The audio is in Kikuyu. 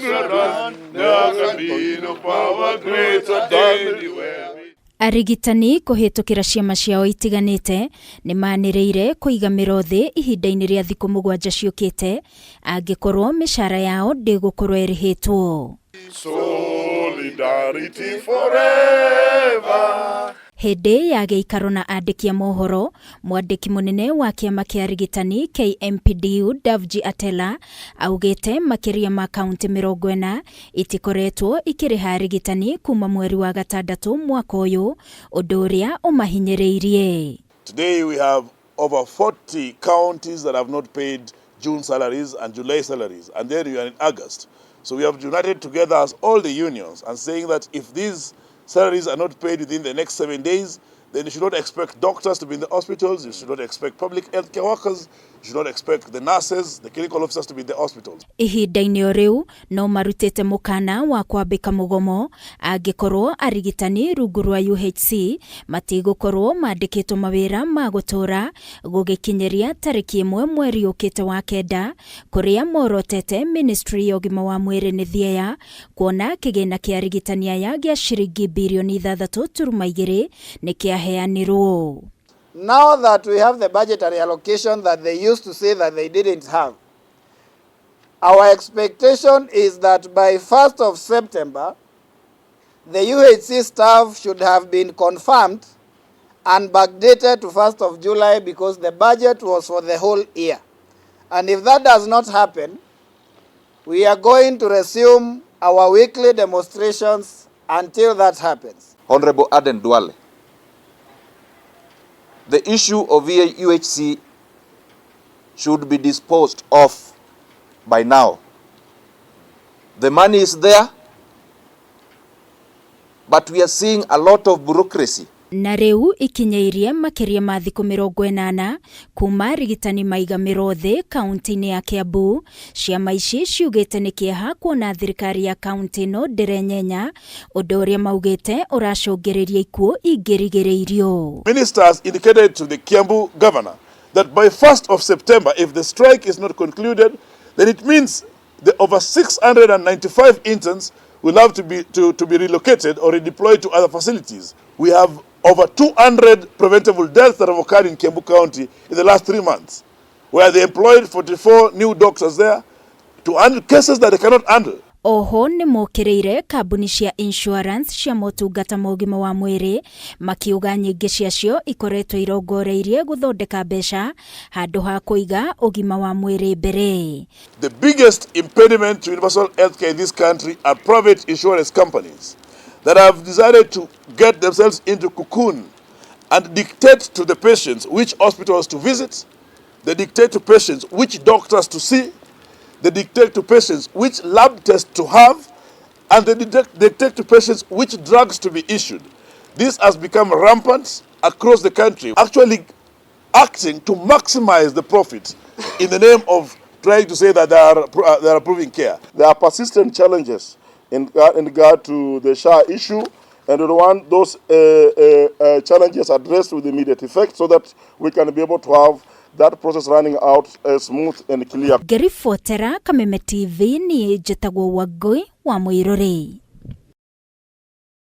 run. There can be no power greater anywhere. Arigitani kũhĩtũkĩra ciama ciao itiganĩte nĩ manĩrĩire kũiga mĩro thĩ ihinda-inĩ rĩa thikũ 7 ciũkĩte angĩkorwo mĩcara yao ndĩgũkorwo ĩrĩhĩtwo. Solidarity forever. Hĩndĩ ya gĩikaro na andĩki a mohoro, mwandĩki mũnene wa kĩama kĩa arigitani KMPDU Davji Atela augĩte makĩria ma kaunti 40 itikoretwo ikĩrĩha arigitani kuma mweri wa 6 mwaka ũyũ, ũndũ ũrĩa ũmahinyĩrĩirie. Today we have over 40 counties that have not paid June salaries and July salaries, and then we are in August. So we have united together as all the unions and saying that if these salaries are not paid within the next 7 days, then you should not expect doctors to be in the hospitals, you should not expect public healthcare workers, you should not expect the nurses, the clinical officers to be in the hospitals. Ihinda-inĩ o rĩu no marutĩte mũkana wa kwambĩka mũgomo angĩkorwo arigitani rungu rwa UHC matigũkorwo mandĩkĩtwo mawĩra ma gũtũra gũgĩkinyĩria tarĩki 1 mweri ũkĩte wa 9, kũrĩa morotete Ministry ya ũgima wa mwĩrĩ nĩ thieya kuona kĩgĩna kĩa arigitani aya gĩa ciringi birioni 6.2 nĩ kĩaheanirwo. Now that we have the budgetary allocation that they used to say that they didn't have, our expectation is that by 1st of September, the UHC staff should have been confirmed and backdated to 1st of July because the budget was for the whole year. And if that does not happen, we are going to resume our weekly demonstrations until that happens. Honorable Aden Duale, the issue of UHC should be disposed of by now. The money is there, but we are seeing a lot of bureaucracy. Na rĩu ikinyĩirie makĩria ma thikũ 80 kuma arigitani maiga mĩro thĩ kaunti-inĩ ya Kiambu. Ciama ici ciugĩte nĩ kĩeha kuona thirikari ya kaunti ĩno ndĩrenyenya, ũndũ ũrĩa maugĩte ũracũngĩrĩria ikuũ ingĩrigĩrĩirio. Ministers indicated to the Kiambu governor that by 1st of September, if the strike is not concluded, then it means the over 695 interns will have to be relocated or redeployed to other facilities. We have over 200 preventable deaths that have occurred in Kiambu County in the last 3 months, where they employed 44 new doctors there to handle cases that they cannot handle. Oho nĩ mokĩrĩire kambuni cia insurance cia motungata ma ũgima wa mwĩrĩ makiuga nyingĩ ciacio ikoretwo irongoreirie gũthondeka mbeca handũ ha kũiga ũgima wa mwĩrĩ mbere. The biggest impediment to universal healthcare in this country are private insurance companies that have decided to get themselves into cocoon and dictate to the patients which hospitals to visit, they dictate to patients which doctors to see, they dictate to patients which lab tests to have, and they dictate to patients which drugs to be issued. This has become rampant across the country, actually acting to maximize the profit in the name of trying to say that they are approving care. There are persistent challenges in regard to the SHA issue, and we want those challenges addressed with immediate effect so that we can be able to have that process running out smooth and clear. Ngĩribotera Kameme TV, niĩ njĩtagwo Wangũi wa Mũirũrĩ.